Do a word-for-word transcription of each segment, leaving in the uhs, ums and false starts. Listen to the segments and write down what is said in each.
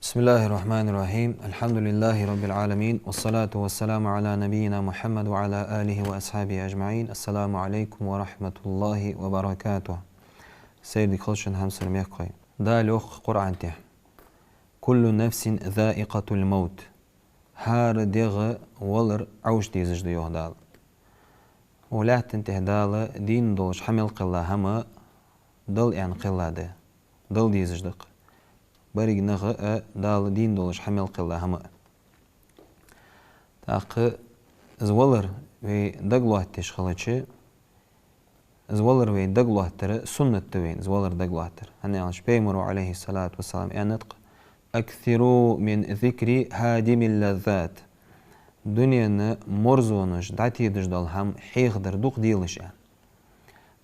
بسم الله الرحمن الرحيم. الحمد لله رب العالمين. والصلاة والسلام على نبينا محمد وعلى آله وأصحابه أجمعين. السلام عليكم ورحمة الله وبركاته. Сайре дика хийла шун, хьамсара мехкахой. Дала йоах Къуръан тӀа: «كل نفس ذائقة الموت». ХӀара дегӀ валар Ӏовша дезаш да, йоах Дала. Укх лаьттан тӀа Дала дийна долаш хӀама мел кхелла хӀама дала аьнна кхелла да, дала дезаш да-кх. Берригаш наха а, Дала дийна долаш хӀама мел кхелла хӀама а. ТӀаккха из валар вай дагалоаттадеш хилча, из валар вай дагалоаттар суннат да вайна, из валар дагалоаттар. ХӀана аьлча Пайхамара, عليه الصلاة والسلام, аьннад-кх: «أكثروا من ذكر هادم اللذات». Дунен морзонаш дӀатедаш дола хӀама хьехадар дукха делаш, аьнна.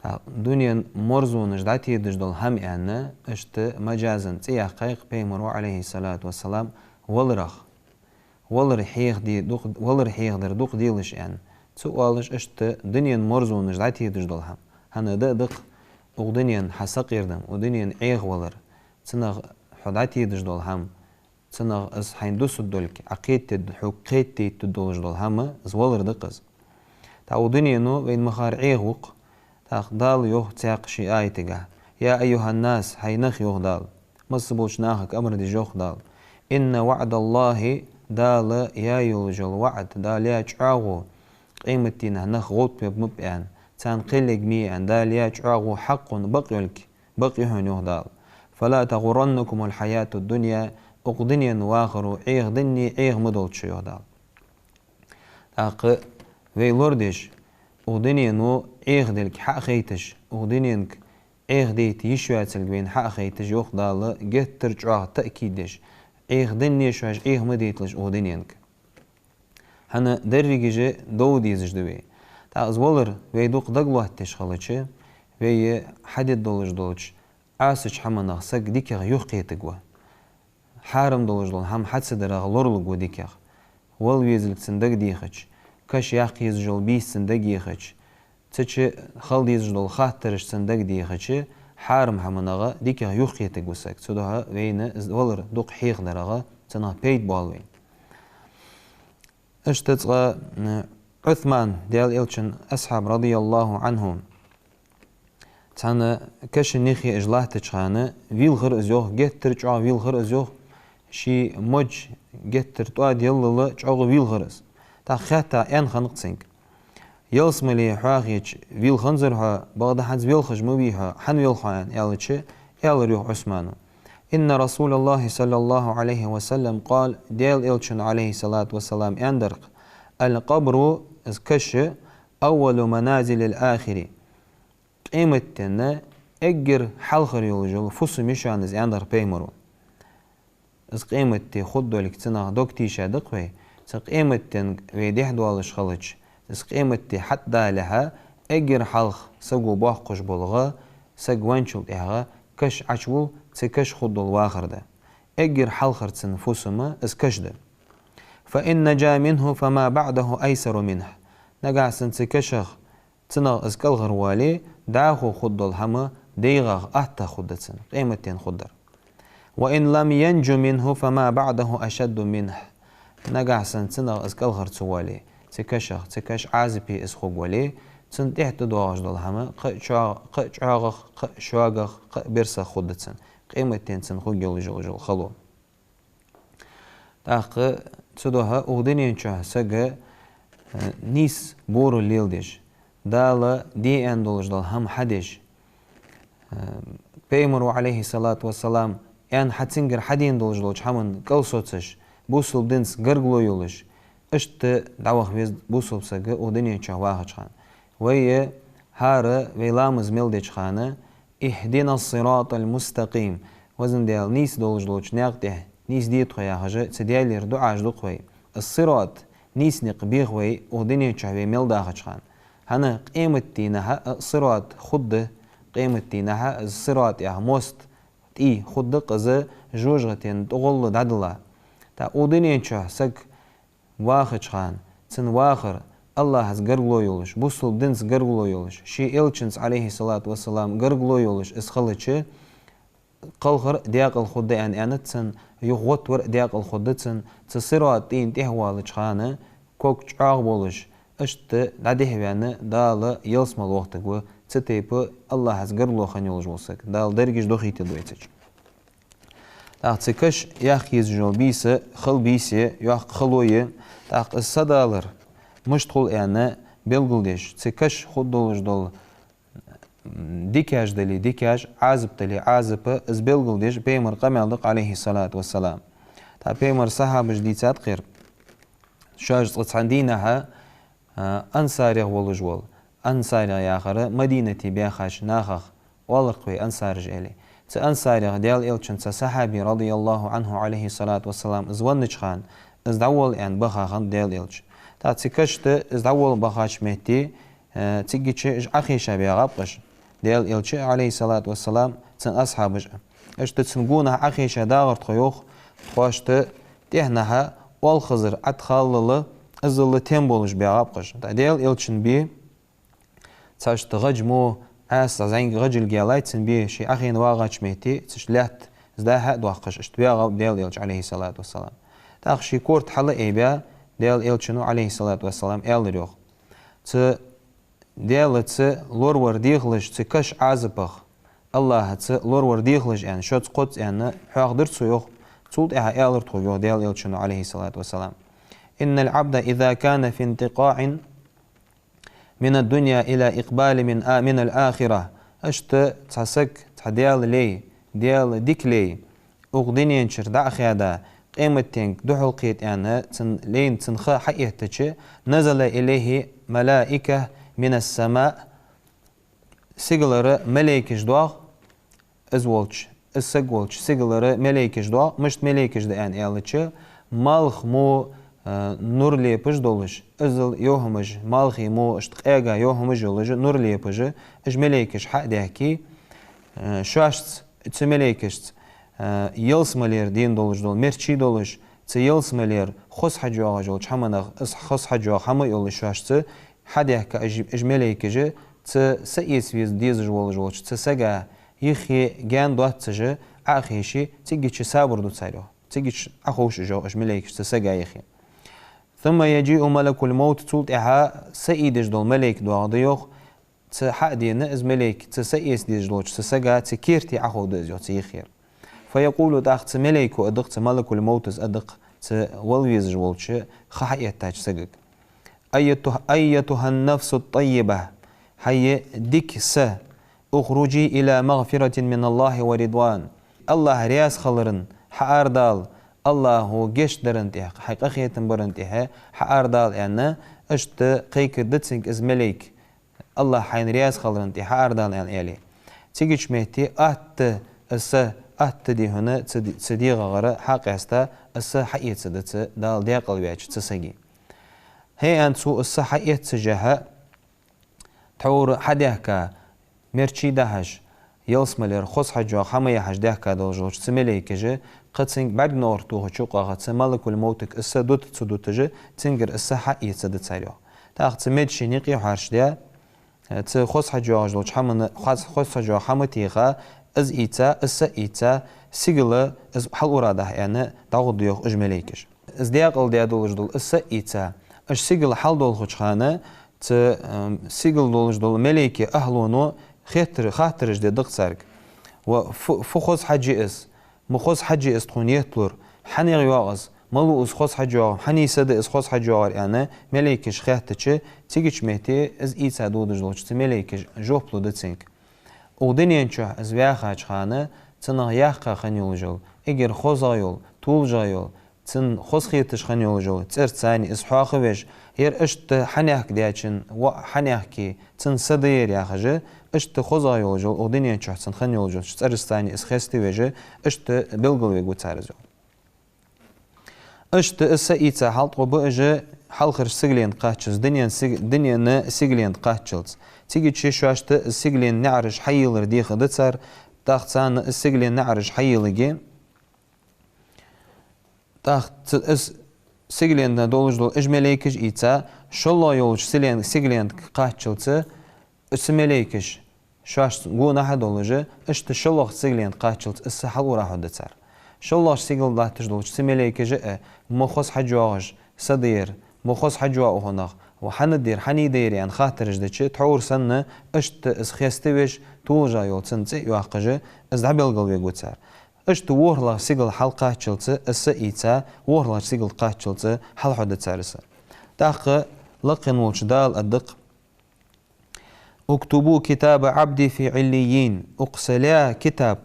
ТӀаккха дунен морзонаш дӀатедаш дола хӀама аьнна, иштта маджазан цӀи яьккхай-кх Пайхамара, عليه الصلاة والسلام, валарах. Валар хьехаде дукха, валар хьехадар дукха делаш, аьнна. Цу оалаш иштта дунен морзонаш дӀатедаш дола хӀама. ХӀана да-кх укх дунен хьа сакъердам, укх дунен Ӏехавалар, цунах хьо дӀатедаш дола хӀама, цунах из хьайна дусаргдолга, Ӏа кхетаде-, хьога кхетадайта долаш дола хӀама, из валар да-кх из. ТӀаккха укх дунено вайна махар Ӏехаву-кх. ТӀаккха Дала йоах цхьаькха ший аятагахь: «يا أيها الناس», хӀай нах, йоах Дала. Масса болча нахага амар деш йоах Дала: «إن وعد الله», Дала яь йолаш йола ваӀд, Дала яь чӀоагӀо, къематдийнахьа нах гӀовттабергба-кх аьнна, царна кхел ергма аьнна, Дала яь чӀоагӀо حق, бакъ йолга, бакъ я хьона, йоах Дала. «فلا تغرنكم الحياة الدنيا», укх дунен вахаро Ӏехаденна Ӏеха ма долда шо, йоах Дала. ТӀаккха вай лорадеш, укх дунено Ӏехаделга хьахайташ, укх дуненга Ӏехадайта йиш йоацилга вайна хьахайташ, йоах Дала, геттара чӀоагӀа таъкид деш, Ӏехаденна шоаш Ӏеха ма дайталаш укх дуненга. ХӀана, дерригаш а довла дезаш да вай. ТӀаккха из валар вай дукха дагалоаттадеш хилча, вай хьаде долаш долча Ӏасача хӀаманах саг дикагӀа юхакхетаргва. Хьарам долаш дола хӀама хьа ца дарах лоралургва дикагӀа. Вала везалга цунна дагадехача, каша яккха езаш йола бийса цунна дагадехача, цу чу хила дезаш дола хаттараш цунна дагадехача, хьарам хӀаманах дикагӀа юхакхетаргва саг. Цудухьа вайна из валар дукха хьехадарах цунах пайда боал вайна. Иштта цкъа, м, Ӏусман, Даьла Элчан асхьаб, رضي الله عنه, цхьан каша юхе уж латтача хана вийлхар из, йоах, геттара чӀоагӀа вийлхар из, йоах, ший модж геттара тӀоадаяллал чӀоагӀа вийлхар из. ТӀаккха хаьттад, аьнна хиннад-кх цунга: «Ялсмале хьоахайича вийлханзар хьо, бакъда хӀанз велхаш ма вий хьо, хӀана велх хьо?» — аьнна аьлча, аьлар, йоах, Ӏусмана: «إن رسول الله صلى الله عليه وسلم قال», Даьла Элчано, عليه الصلاة والسلام, аьннадар-кх: «القبر», из каша, «أول منازل الآخرة». Къематдийнахьа эггара хьалхара йолаш йола фусам я шоана из, аьннадар Пайхамаро. Из къематди хургдолга цунах дог тийша да-кх вай. Цу къематденга вай дехьадоалаш хилча, из къематди хьатӀадалалехьа, эггара хьалха саго боаккхаш бола гӀа, саг венначул тӀехьагӀа каша Ӏочувулл, цу каша хургдола вахар да. Эггара хьалхара цун фусам из каша да. «فإن نجا منه فما بعده أيسر منه». Нагахьа санна цу кашах, цунах из кӀалхарвале, дӀахо хургдола хӀама дегӀах, аттагӀа хургда цунна, къематдийнахьа хургдар. «وإن لم ينج منه فما بعده أشد منه». Нагахьа санна цунах из кӀалхара ца вале, цу кашах, цу каша Ӏазапе из хургвале, цунна тӀехьа тӀадоагӀаш дола хӀама кхы а чӀо-, кхы а чӀоагӀагӀа, кхы а шогагӀа, кхы а берзагӀа хургда цунна, къематдийнахьа цунна хургйолаш йола хало. ТӀаккха цудухьа укх дунен чу саг, э, нийса боарам леладеш, Дала де аьнна долаш дола хӀама хьадеш, э, Пайхамаро, عليه الصلاة والسلام, аьнна хьа цунгара хьадена долаш долча хӀаман кӀалсоцаш, бусалба динца гаргало йолаш, иштта дӀаваха веза бусалба саг укх дунен чу вахача хана. Вай хӀара вай ламаз мел деча хана: «اهدنا الصراط المستقيم». Везан Даьла, нийса долаш долча наькъа тӀа нийсде тхо, яхаш, цу Даьлагара дуӀаш ду-кх вай. Ас-сират, нийса никъ бех вай укх дунен чу вай мел дахача хана. ХӀана, къематдийнахьа а сират хургда, къематдийнахьа а из сират яха мост, тӀий хургда-кх из, жожагӀатен тӀагӀолла дӀадилла. ТӀаккха укх дунен чу саг вахача хана, цун вахар АллахӀаца гаргало йолаш, бусалба динца гаргало йолаш, ший элчанца, Ӏалайхи ссалату вассалам, гаргало йолаш из хилча, кхалхар декъала хургда аьнна аьннад цунна, юха гӀоттавар декъала хургда цунна, цу сирата тӀийна тӀехвалача хана ког чӀоагӀа болаш, иштта дӀадехьаваьнна Дала ялсмала вахийтаргва, цу тайпа АллахӀаца гаргало хинна йолаш вола саг. Дала дерригаш дохийта дойцача. ТӀаккха цу каша яккха езаш йола бийса хала бийса я, йоккха хало я. ТӀаккха из садалар мишта хул аьнна белгалдеш, цу каша хургдолаш дола дикаш дале дикаш, Ӏазап дале Ӏазап, из белгалдеш Пайхамара къамаьл да-кх, Ӏалайхи ссалату вассалам. ТӀаккха Пайхамара сахьабаша дийцад кхы: шоаш цкъа цхьан дийнахьа, а, ансарех волаш вола, ансарех яхар Мадинате баьхача нахах оалар-кх вай ансараш аьле. Цу ансарех Даьла элчанца сахьаби, радияллахӀу Ӏанху, Ӏалайхи ссалату вассалам, из веннача хана, из дӀаволла аьнна баха хиннад Даьла элча. ТӀаккха цу кашта из дӀаволла бахача метте, э, цигача уж Ӏохайша баьгӀаб-кх уж, Даьла элча а, Ӏалайхи ссалату вассалам, цун асхьабаш а. Иштта цун гонахьа Ӏохайша дагӀар тхо, йоах, тхоашта тӀехьнахьа оалхазар Ӏотхаллал, иззал тем болаш баьгӀаб-кх уж. ТӀаккха Даьла элчан бе цхьа иштта гӀаж мо, Ӏаса зӀамига гӀажалга ялай цун бе, ше Ӏохайна вагӀача метте, цу иштта лаьтта из дӀа-хьа а доаккхаш, иштта ваьгӀав Даьла элча, Ӏалайхи ссалату вассалам. ТӀаккха ший корта хьалаайбаь, Даьла элчано, Ӏалайхи ссалату вассалам, аьлар, йоах: цу Даьлаца лоравар дехалаш цу каша Ӏазапах, АллахӀаца лоравар дехалаш аьнна, шозза-кхозза аьнна, хьоахадир цо, йоах. Цул тӀехьагӀа аьлар тхога, йоах, Даьла элчано, Ӏалайхи ссалату вассалам: «إن العبد إذا كان في انقطاع من الدنيا إلى إقبال من آ-، من الآخرة». Иштта цхьа саг, цхьа Даьла лай, Даьла дика лай, укх дунен чура дӀа а хаьда, къематденга духьалкхета аьнна, цун лайна цун ха хьаэттача, «نزل إليه ملائكة من السماء». Сигалара малейкаш доагӀа, из волча, из саг волча сигалара малейкаш доагӀа, мишта малейкаш да аьнна аьлча, малх мо, э, нур лепаш долаш, иззал йовхьамаш, малхий мо иштта къаьга йовхьамаш йолаш нур лепаш, уж малейкаш хьа а даьхке, э, шоашца, цу малейкашца, э, ялсмалера дена долаш дола мерчи долаш, цу ялсмалера хоза хьаж йоагӀаш йолча хӀаманах, из хоза хьаж йоагӀа хӀама а йолаш шоашца, хьадаьхка уж, уж малейкаш, цу са эца веза дезаш волаш волча цу сага юххе гаьна доаццаш Ӏо а ховше, цигача сабар ду цар, йоах. Цигача Ӏоховш уж, йоах, уж малейкаш цу сага юххе. «ثم يجيء ملك الموت», цул тӀехьагӀа са ийдеш дола малейк доагӀа да, йоах, цу хьа а дена из малейк, цу са эца дезаш долча цу сага, цу керте Ӏоховргда из, йоах, цу юххера. «فيقول», тӀаккха цу малейко аргда-кх, цу малакул-мовтас аргда-кх цу вала везаш волча, ха хьаэттача сагага: «أيته-، أيتها النفس الطيبة», хӀай дика са, «اخرجي إلى مغفرة من الله ورضوان». АллахӀ раьза хиларах хьаарадала, АллахӀо гешт дарах тӀехьа, хьай къахетам барах тӀехьа хьаарадала аьнна, иштта кхайкаргда цунга из малейк, АллахӀ хьайна раьза хиларах тӀехьа хьаарадала аьнна аьле. Цигача метте атта из са, атта дий хьона цу де-, цу дегӀагӀара хьакъаьста, из са хьаэцаргда цу Дала даькъала ваьча цу сага. ХӀаьта цо из са хьаэццашехьа, тхьовра хьадаьхка, мерчи дахьаш, ялсмалера хоза хьаж йоагӀа хӀама яхьаш даьхка долаш долча цу малейкаша, кхы цунга бӀаргнегӀар тохача юкъагӀа цу малакул-мовтага из са дута ца дуташ, цунгара из са хьаэцаргда цар, йоах. ТӀаккха цу медашин юкъе хьоарчадаь, цу хоза хьаж йоагӀаш долча хӀамана, хоз-, хоза хьаж йоагӀа хӀама теха, из ийца, из са ийца, сигала из хьалура дахь аьнна, дӀагӀоргда, йоах, уж малейкаш. Из даькъала даь долаш дола из са ийца, уж сигала хьалдолхача хана, цу, ам, сигала долаш дола малейкий ахӀлоно хеттар-, хаттараш дергда-кх царга: «Ва фу, фу хоза хьаж я из? Ма хоза хьаж я из тхона етталур? ХӀанегӀа йоагӀа из? Малув из хоза хьаж йоагӀа? ХӀанз са да из хоза хьаж йоагӀар?» аьнна, малейкаша хаьттача, цигача метте из ийца додаш долча цу малейкаша жоп лургда цунга. Укх дунен чу из ваьхача хана, цунах яккха хинна йолаш йола, эггара хозагӀа йола, толашагӀа йола, цунна хозахеташ хинна йолаш йола цӀерца цани из хьоахавеш, ер иштта хьанаьхк даьчун воӀ хьанаьхке, цун са да ер яхаш, иштта хозагӀа йолаш йола, укх дунен чу цун хинна йолаш йолча цӀерца цани из хеставеш, иштта белгалвергва цар из, йоах. Иштта из са ийца хьалтӀакхоачаргба уж хьалхарча сигаленна кхаччалца, дунен сиг-, дунен сигаленна кхаччалца. Цигача шоашта из сигален наӀараш хьаелар дехаргда цар, тӀаккха царна из сигален наӀараш хьаеларгья. ТӀаккха ц-, из сигаленна долаш дола уж малейкаш ийца, шоллагӀа йолча силен-, сигаленга кхаччалца, уж малейкаш шоашца гонахьа долаш, иштта шоллагӀча сигаленга кхаччалца уж хьалура хьода цар. ШоллагӀча сигала латташ долча цу малейкаша а, ма хоза хьажоагӀаш са да ер, ма хоза хьажоагӀа укхунах, ва хьанна да ер, хьанна да ер аьнна хаттараш дича, тхьовра санна, иштта из хеставеш, толашагӀа йола цун цӀи а йоаккхаш, из дӀабелгалвергва цар. Иштта ворхӀлагӀча сигала хьалкхаччалца, уж ийца, ворхӀлагӀча сигала кхаччалца хьалхьода цар уж. ТӀаккха лакхе волча Дала аргда-кх: «اكتبوا كتاب عبدي في عليين». Укх са лай китаб,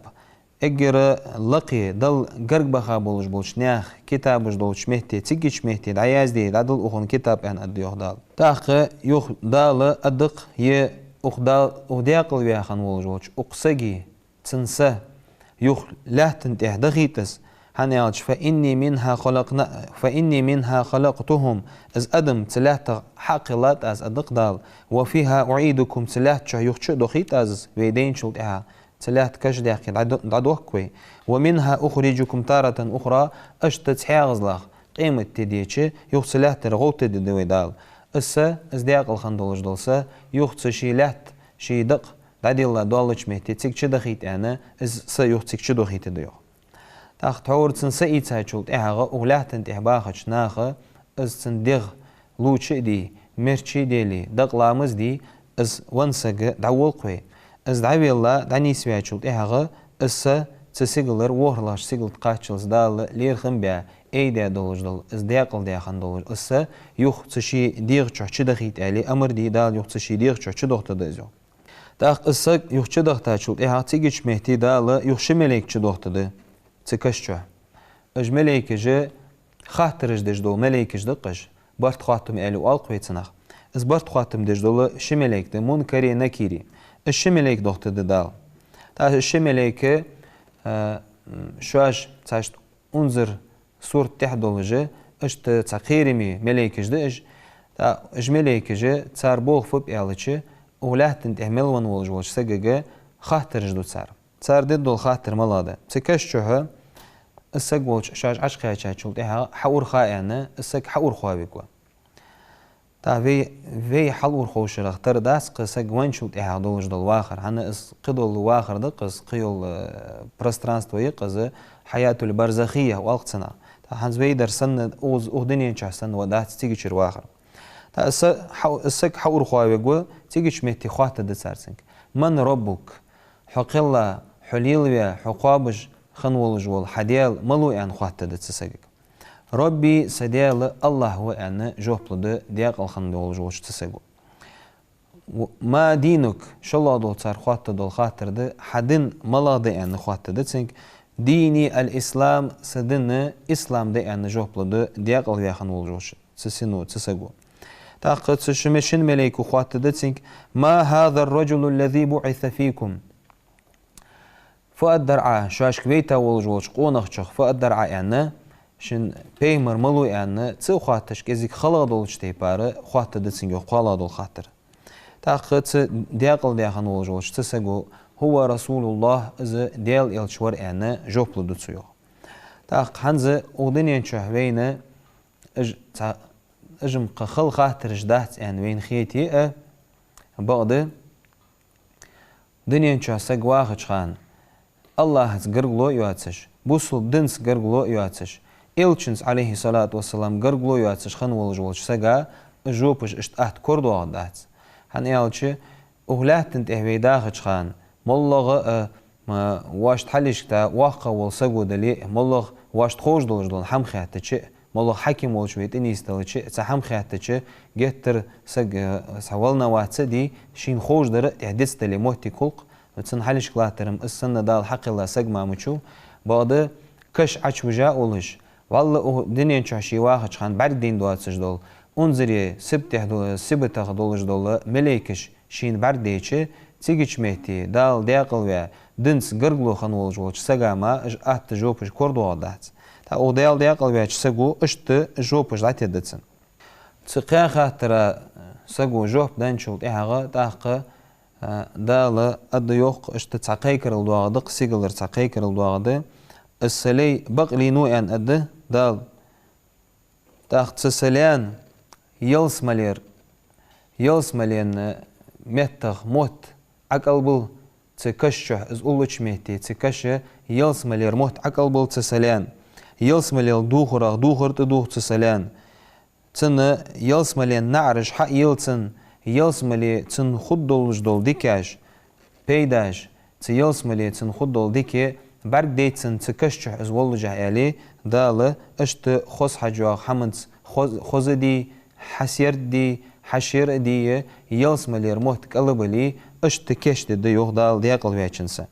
эггара лакхе, Далла гарга баха болаш болча наьха китабаш долча метте, цигача метте дӀаязде, дӀадала укхунна китаб, аьнна аргда йоах Дала. ТӀаккха юха Дала аргда-кх, е укх Дала, укх даькъала ваь хинна волаш волча укх сага, цун са юха лаьтта тӀа дахийта из, хӀана аьлча: «فإني منها خلقنا، فإني منها خلقتهم». Из адам цу лаьттах хьакхеллад аз, аргда-кх Дала. «وفيها أعيدكم», цу лаьтта чу юха чу а дохийт аз из, вай дайначул тӀехьагӀа цу лаьтта каша даьккхе дӀадо-, дӀадохк вай. «ومنها أخرجكم تارة أخرى», иштта цхьаькхазлах, къематди деча, юха цу лаьттара гӀовттадергда вай Дала. Из са, из даькъала хинна долаш дола са, юха цу ший лаьтта, ший дакъа дӀаделла доллача метте цига чудахийта аьнна, из са юха цига чудохийтаргда йоах. ТӀаккха тхьовра цун са ийцачул тӀехьагӀа укх лаьтта тӀа бахача наха из цун дегӀ лувча а дий, мерча а делий, дакъа ламаз дий, из венна саг дӀаволх вай. Из дӀавелла, дӀанийсваьчул тӀехьагӀа из са цу сигалара ворхӀлагӀча сигала кхаччалца Дала лерхӀам баь, айдаь долаш дола, из даькъала даь хинна долаш, из са юха цу ший дегӀа чу чудахийта аьле, амар дий Дала юха цу ший дегӀа чу чудохийтаргда из йоах. ТӀаккха из саг юха чудахийтачул тӀехьагӀа цигача метте Дала юха ши малейк чудохийтаргда цу каша чу. Уж малейкаш хаттараш деш дола малейкаш да-кх уж, барт-хоаттам аьле оал-кх вай цунах. Из барт-хоаттам деш дола ши малейк да, Мункари, Накири. Уж ши малейк дохийтаргда Дала. ТӀаккха уж ши малейк, а, м, шоаш цхьацца унзара сурта тӀа долаш, иштта цхьа кхераме малейкаш да уж. ТӀаккха уж малейкаш, цар болх фу ба аьлча, укх лаьтта тӀа мел венна волаш волча сагага хаттараш ду цар. Цар деш дола хаттар малагӀа да? Цу каша чу из саг волча шоаш Ӏочукхаьчачул тӀехьагӀа хьаура ха аьнна, из саг хьаурхоавергва. ТӀаккха вай, вай хьалурховшарах тара дац-кх саг венначул тӀехьагӀа долаш дола вахар. ХӀана, из кхыдола вахар да-кх из, кхыйола, э, пространство я-кх из, хьаятуль-барзахия оал-кх цунах. ТӀаккха хӀанз вай дар санна, укх, укх дунен чу санна ва дац цигачара вахар. ТӀаккха из са-, хьа-, из саг хьаурхоавергва, цигача метте хоаттаргда цар цунга: «من ربك؟» Хьо кхелла, хьо лелаваь, хьо кхоабаш хинна волаш вола хьа Даьла малув аьнна хоаттаргда цу сагага. «ربي», са Даьла АллахӀ ва аьнна жоп лургда даькъала хинна волаш волча цу саго. «ما دينك», шоллагӀа дола цар хоаттаргдола хаттар да, хьа ди малагӀа да аьнна хоаттаргда цунга. «ديني الإسلام», са ди ислам да аьнна жоп лургда даькъала ваь хинна волаш волча цу сино, цу саго. ТӀаккха цу ши ма-, шин малейко хоаттаргда цунга: «ما هذا الرجل الذي بعث فيكم؟» Фу аргдар Ӏа, шоашка вайта волаш волча къонахчох фу аргдар Ӏа аьнна, шун пайхамар малув аьнна, цу хоатташ кӀезига халагӀа долча тайпара хоаттаргда цунга йоах кхоалагӀа дола хаттар. ТӀаккха цу даькъала даь хинна волаш волча цу саго: «هو رسول الله», из Даьла элча вар аьнна жоп лургда цо йоах. ТӀаккха хӀанз укх дунен чу вайна уж цхьа, уж-м кхы хала хаттараш дац аьнна вайна хете а, бакъда дунен чу саг вахача хана АллахӀаца гаргало а йоацаш, бусалба динца гаргало а йоацаш, элчанца, عليه الصلاة والسلام, гаргало а йоацаш хинна волаш волча сага уж жопаш иштта атта корадоагӀаргдац. ХӀана аьлча, укх лаьтта тӀа вай дахача хана, моллагӀа а, ма, воашта хьалхашка тӀа воккхагӀа вола саго дале а, моллагӀа воашта ховш долаш дола хӀама хаьттача а, моллагӀа хьаким волча вай тӀа нийсделча а, цхьа хӀама хаьттача, геттара саг, э, цхьа волноваться а дий, шийна ховш дар а тӀехдицдале моттиг хул-кх, цун хьалхашка латтар-м из санна Дала хьакхелла саг мара ма вац, бакъда каша Ӏочувижа а волаш, валлахӀи, укх дунен чу ше вахача хана бӀаргадайна доацаш дола, унзаре сибатех до-, сибатах долаш дола малейкаш шийна бӀаргадайча, цигача метте Дала даькъала ваь, динца гаргало хинна волаш волча сага мара уж атта жопаш корадоагӀаргдац. ТӀаккха укх Дала даькъала ваьча саго иштта жопаш дӀатетаргда цунна. Цу кхаь хаттара саго жоп даьчул тӀехьагӀа, тӀаккха, а, Дала аргда йоах, иштта цхьа кхайкарал доагӀаргда-кх, сигалара цхьа кхайкарал доагӀаргда. Из са лай бакълийнав аьнна аргда Дала. ТӀаккха цу салаьна ялсмалера, ялсмален меттах мотт Ӏокъалбала цу каша чу, из уллача метте, цу каша ялсмалера мотт Ӏокъалбала цу салаьна. Ялсмалел духарах духар тӀадуха цу салаьна. Цунна ялсмален наӀараш хьаелла цунна, ялсмале цунна хургдолаш дола дикаш, пайдаш, цу ялсмале цунна хургдола дика бӀаргадайта цунна цу каша чу из воллашехь, аьле, Дала иштта хоза хьажоагӀа хӀаманца хоз-, хоза а дий, хьасерда а дий, хьашера а дий, ялсмалера мотт кӀалбале, иштта кийчдергда йоах Дала даькъалваьчунна са.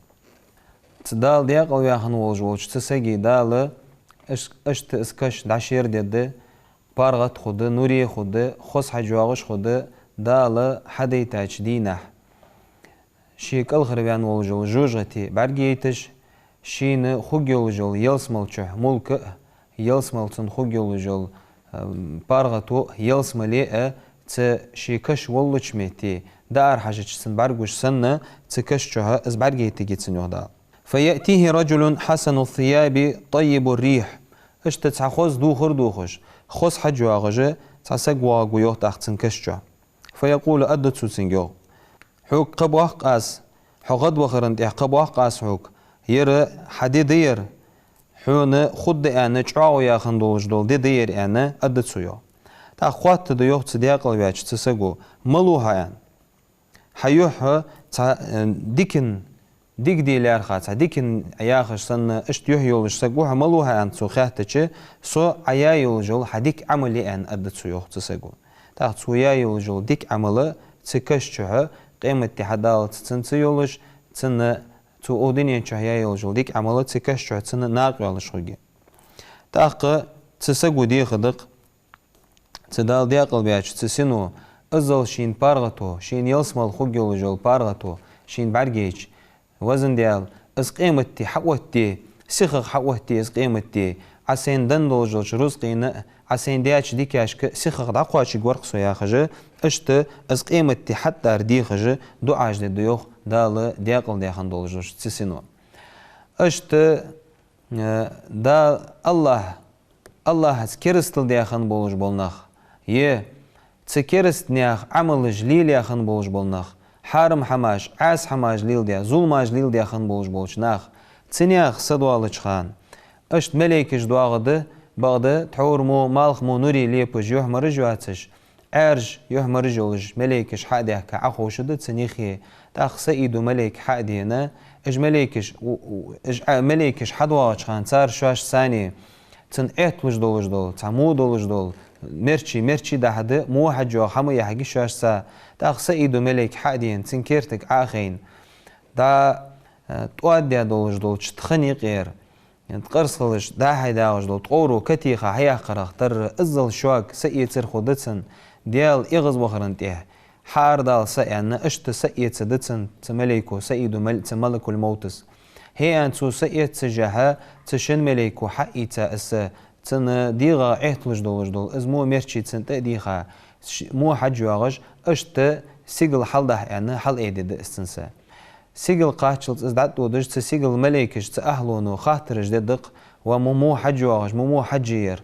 Цу Дала даькъалваьнна волаш волча цу сага Дала иш-, иштта из каша дӀашердергда, паргӀата хургда, нуре хургда, хоза хьажоагӀаш хургда Дала хьадайтача дийнахьа. Ше кӀалхарваьнна волаш йола жожагӀате бӀаргаяйташ, шийна хургйолаш йола ялсмала чу мулк а, ялсмала цунна хургйолаш йола, ам, паргӀато а, ялсмале а, цу ший каша воллача метте, даар хьажача цунна бӀаргагуш санна, цу каша чу из бӀаргаяйтаргья цунна йоах Дала. فيأتيه رجل حسن الثياب طيب الريح. Иштта цхьа хоза духар духаш, хоза хьажоагӀаш цхьа саг воагӀаргва йоах тӀаккха цунна каша чу. فيقول, аргда цо цунга йоах: «Хьога кхаъ боаккх аз, хьо гӀадвахара тӀехьа кхаъ боаккх аз хьога, ер хьа ди да ер, хьона хургда аьнна чӀоагӀо яь хинна долаш дола ди да ер», аьнна, аргда цо йоах. ТӀаккха хоаттаргда йоах цу даькъалваьча цу саго: «Малув хьо?» аьнна. Хьа юхь цхьа, э, дикан, дика де лаьрхӀа, цхьа дикан яхаш санна, иштта юхь йолаш саг ва хьо, малув хьо аьнна цо хаьттача, со Ӏа яь йолаш йола хьа дика Ӏамал я аьнна, аргда цо йоах цу саго. ТӀаккха цо яь йолаш йола дика Ӏамал цу каша чу къематди хьадаллалца цунца йолаш, цунна цо укх дунен чу яь йолаш йола дика Ӏамал цу каша чу цунна накъайоалаш хургья. ТӀаккха цу саго дехаргда-кх цу Дала даькъалваьча цу сино, иззал шийна паргӀато, шийна ялсмала хургйолаш йола паргӀато шийна бӀаргайча: «Везан Даьла, из къематди хьаоттаде, сихагӀа хьаоттаде из къематди, Ӏа сайна денна долаш долча рузкъийна а, Ӏа сайна даьча дикашка а сихагӀа дӀакхоачаргвар-кх со», яхаш, иштта из къематди хьатӀадара дехаш, дуӀаш дергда йоах Дала даькъалдаь хинна долаш долча цу сино. Иштта, э, да, АллахӀ АллахӀаца керастал даь хинна болаш бола нах, е цу кераста наьха Ӏамалаш лелаяь хинна болаш бола нах, хьарам хӀамаш, Ӏаьса хӀамаш леладаь, зуламаш леладаь хинна болаш болча наха, цу наьха са доалача хана, иштта малейкаш доагӀаргда, бакъда тхьовра мо, малх мо нуре лепаш, юхьмараш йоацаш, Ӏаьржа, юхьмараш йолаш малейкаш хьа а даьхка, Ӏоховшаргда цун юхе. ТӀаккха саийдо малейк хьа а дена, уж малейкаш, у-, у-, уж, а, малейкаш хьадоагӀача хана цар шоаш санна, цунна Ӏетталуш долаш дола, цхьа во долаш дола, мерчи, мерчи дахьа да, во хьажоагӀа хӀама яхьаргья шоашца. ТӀаккха саийдо малейк хьа а дена, цун кертага Ӏо а хайна, дӀа, э, тӀоададаь долаш долча тхан юкъера, къарсхалаш дӀа-хьа дагӀаш дола ткъовро катеха хьаяккхарах тарра, иззал шога саэцар хургда цунна, Даьла эгӀазвахара тӀехьа хьаарадала са аьнна, иштта саэцаргда цунна цу малейко, саийдо мал-, цу малакул-мовтас. ХӀе аьнна цо саэццашехьа, цу шин малейко хьаийца из са, цун дегӀа Ӏетталуш долаш дола из во мерчи цунна тӀа а дийха, ш-, во хьажоагӀаш, иштта сигала хьалдахь аьнна, хьалаайдергда из цун са. Сигала кхаччалца из дӀатӀадодаш, цу сигала малейкаш, цу ахьлуно хаттараш дергда-кх: «Ва, мо во хьажоагӀаш, мо во хьажа яр?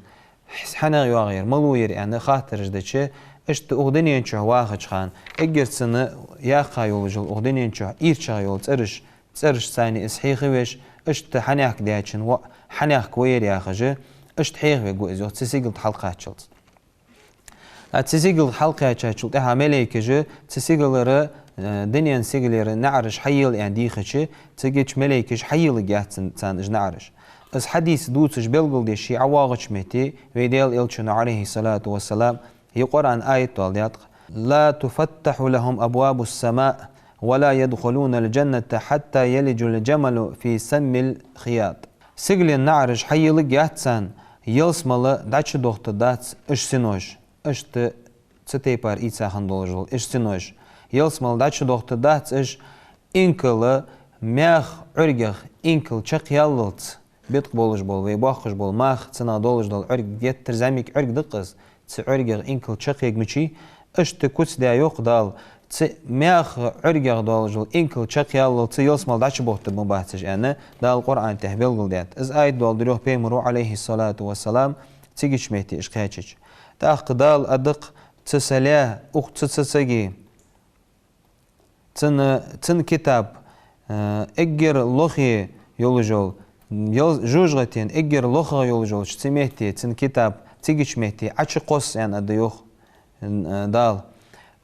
Хьс-, хьанах йоагӀа яр, малув яр?» аьнна, хаттараш дича, иштта укх дунен чу вахача хана, эггара цунна яьккха йолаш йола укх дунен чу ирчагӀа йола цӀераш, цӀераш санна из хьехавеш, иштта хьанехк даьчун воӀ хьанехк ва ер яхаш, иштта хьехавергва из йоах цу сигала тӀа хьалкхаччалца. ТӀаккха цу сигала хьалкхаьчачул тӀехьа малейкаша цу сигалара, э, дунен сигалера наӀараш хьаела аьнна дийхача, цига чу малейкаш хьаелларгьяц царна уж наӀараш. Из хьадис дувцаш, белгалдеш ше ӀовоагӀача метте вай Даьла Элчано, Ӏалайхи ссалату вассалам, е Къуръан аят доаладаьд-кх: «لا تفتح لهم أبواب السماء ولا يدخلون الجنة حتى يلج الجمل في سم الخياط». Сигален наӀараш хьаелларгьяц царна, ялсмала дӀачудохийтаргдац уж синош. Иштта цу тайпара ийца хинна долаш дола уж синош. Ялсмала дӀачудохийтаргдац уж, инкала маьха Ӏургах инкал чакхъяллалца, биткъа болаш бола, вай боаккхаш бола мах, цунах долаш дола Ӏург, геттара зӀамига Ӏург да-кх из, цу Ӏургах инкал чакхъергмача, иштта куц даь йоах Дала, цу маьха Ӏургах долаш дола инкал чакхъяллалца ялсмала дӀачубохийтарг ма бац уж аьнна, Дала Къуръан тӀа белгалдаьд. Из аят доаладир йоах Пайхамаро, Ӏалайхи ссалату вассалам, цига чу метте уж кхаьчача. ТӀаккха Дала аргда-кх цу салаь, укх цу, цу сага, цун, цун китаб, э, эггара лохе йолаш йола, йол-, жожагӀатен эггара лохагӀа йолаш йолча цу метте, цун китаб цигача метте Ӏочукхосса, аьнна, аргда йоах, э, Дала.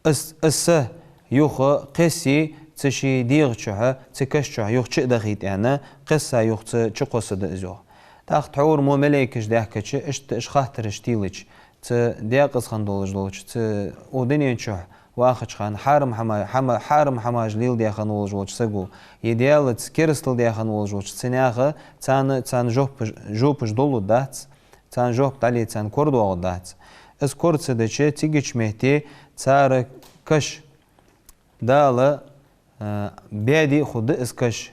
Из, из са юха кхесса цу ший дегӀа чухьа, цу каша чухьа юха чу а дахийта, аьнна, кхесса юха цу чу кхоссаргда из йоах. ТӀаккха тхьовра мо малейкаш даьхкача, иштта уж хаттараш телача, цу даькъаза хинна долаш долча, цу укх дунен чухь вахача хана хьарам хӀама-, хӀама-, хьарам хӀамаш леладаь хинна волаш волча саго, е Даьлаца керастал даь хинна волаш волча цу наьха, царна, царна жоп-, жопаш долларгдац, царна жоп дӀале царна корадоагӀаргдац. Из кора ца дича, цигача метте цар каша Дала, э, баьде а хургда из каша,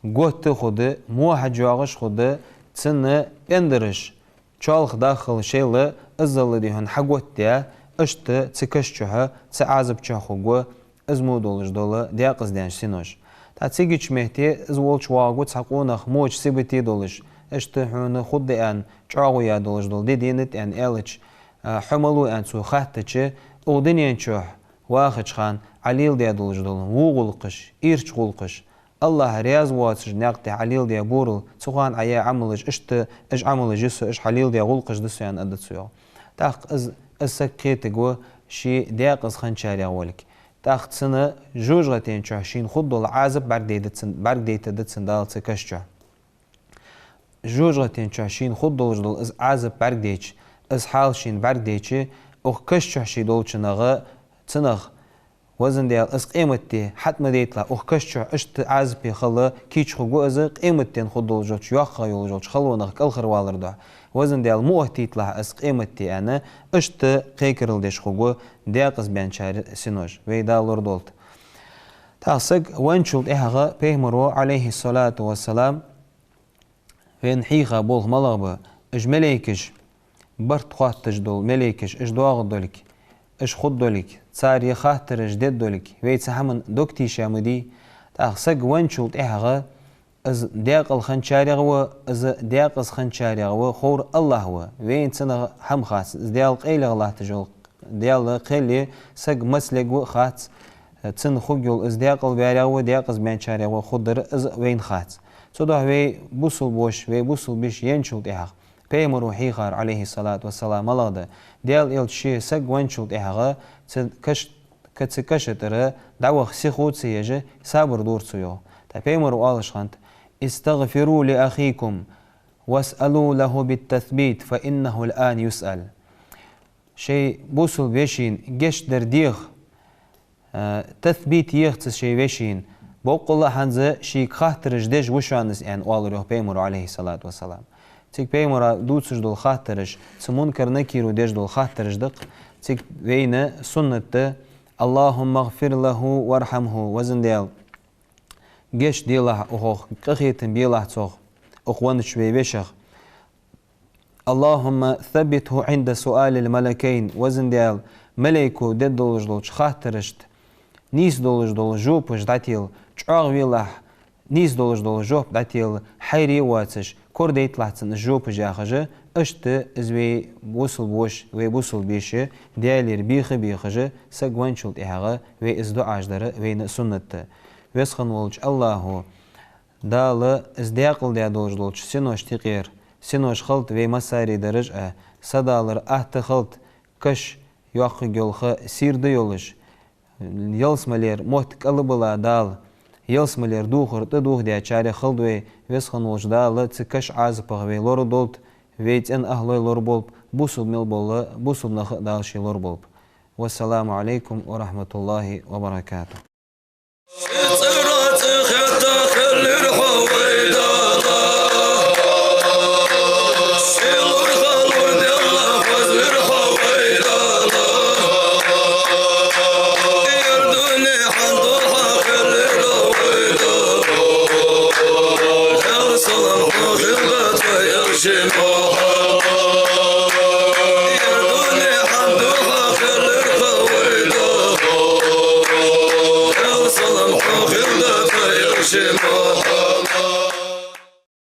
готта а хургда, во хьаж йоагӀаш а хургда, цун пӀендараш чоалхадаххал шоайла иззал дихьун хьаготтадаь, иштта цу каша чухьа, цу Ӏазап чухьа хургва из мо долаш дола даькъаза даьннача синош. ТӀаккха цигача метте из волча воагӀаргва цхьа къонах моча сибате долаш, иштта хьона хургда аьнна, чӀоагӀо яь долаш дола ди денад аьнна аьлча, э, хьо малув аьнна цо хаьттача, укх дунен чухь вахача хана Ӏа леладаь долаш дола во гӀулакхаш, ийрча гӀулакхаш, АллахӀ раьза воацача наькъа тӀа Ӏа леладаь бурал, цу хана Ӏа яь Ӏамалаш, иштта уж Ӏамалаш я со, уж хьа леладаь гӀулакхаш да со, аьнна, аргда цо йоах. ТӀаккха из, из саг кхетаргва ше даькъаза хинначарех волга. ТӀаккха цунна жожагӀатен чухь шийна хургдола Ӏазап бӀаргадайта да цунна, бӀаргадайта да цунна Дала цу каша чухь. ЖожагӀатен чухь шийна хургдолаш дола из Ӏазап бӀаргадайча, из хьал шийна бӀаргадайча, укх каша чухь ше долча наха, цунах, Везан Даьла, из къематди хьатӀа ма дайталахь, укх каша чухь иштта Ӏазапе хила кийча хургва из, къематден хургдолаш йолча, йоккхагӀа йолаш йолча халонах кӀалхарвалар духьа. Везан Даьла, ма оттийталахь из къематди, аьнна, иштта кхайкарал деш хургва даькъаза баьнначар синош. Вай Дала лорадолда. ТӀаккха саг венначул тӀехьагӀа Пайхамаро, Ӏалайхи ссалату вассалам, вайна хьийха болх малагӀа ба, уж малейкаш, барт хотташ дола малейкаш, уж доагӀаргдолга, уж хургдолга, цар е хаттараш дергдолга, вай цу хӀаман дог тийша ма дий. ТӀаккха саг венначул тӀехьагӀа из даькъала хинначарех ва, из даькъаза хинначарех ва, ховр АллахӀ ва, вайна цунах хӀама хац, из Даьла къайлех латташ йола Даьла кхел я, саг маца лергва хац, цунна хургйола из даькъала ваьрех ва, даькъаза баьнначарех ва хургдар, из вайна хац. Цудухьа вай бусалба воша, вай бусалба йиша енначул тӀехьагӀа, Пайхамаро хьийхар, Ӏалайхи ссалату вассалам, малагӀа да, Даьла Элча ше саг венначул тӀехьагӀа цу каш-, ка-, цу каша тӀара дӀаваха сихо ца еш, сабар дора цо йоах. ТӀаккха Пайхамаро оалаш хиннад: «استغفروا لأخيكم واسألوا له بالتثبيت فإنه الآن يسأل». Шоай бусалба вешийна гешт дар деха, э, тасбит еха цу шоай вешийна, боккъала а хӀанз шийга хаттараш деш ва шоана из, аьнна, оалар йоах Пайхамаро, Ӏалайхи ссалату вассалам. Цига Пайхамара дувцаш дола хаттараш, цу Мункар Накиро деш дола хаттараш да-кх, цига вайна суннат да: «اللهم اغفر له وارحمه», Везан Даьла, гешт делахь укхох, къахетам белахь цох, укх веннача вай вешах. «اللهم ثبته عند سؤال الملكين», Везан Даьла, малейко дергдолаш долча хаттарашта нийса долаш дола жопаш дӀатела, чӀоагӀа велахь, нийса долаш дола жоп дӀатела, хьайра а воацаш, корадайталахь цунна из жопаш, яхаш, иштта из вай бусалба воша, вай бусалба йиша Даьлагара бийха а бийхаш, саг венначул тӀехьагӀа вай из дуӀаш дар вайна суннат да. Веза хинна волча АллахӀо, Дала из даькъала даь долаш долча синошта юкъера синош хилда вай массане дараш а, са далар атта хилда, каш йоккхаргйолаш, сийрда йолаш, ялсмалера мотт кӀалбила Дала, ялсмалера духар тӀадухадаьчарех хилда вай. Веза хинна волча Дала цу каша Ӏазапах вай лорадолда, вай цӀен ахӀлой лораболба, бусалба мел бола бусалба нах а Дала ше лораболба. والسلام عليكم ورحمة الله وبركاته. Ши цӀерах цӀи хетта хиллар хьо, вай Дала. Ши лур халур делла хозлар хьо, вай Дала. Ер дуне хьан духьа хиллар, вай Дала. Ер салам хьо хилда тха, ер ши мохьа. Ер дуне хьан духьа хиллар хьо, вай Дала. Ер салам хьо хилда тха, ер ши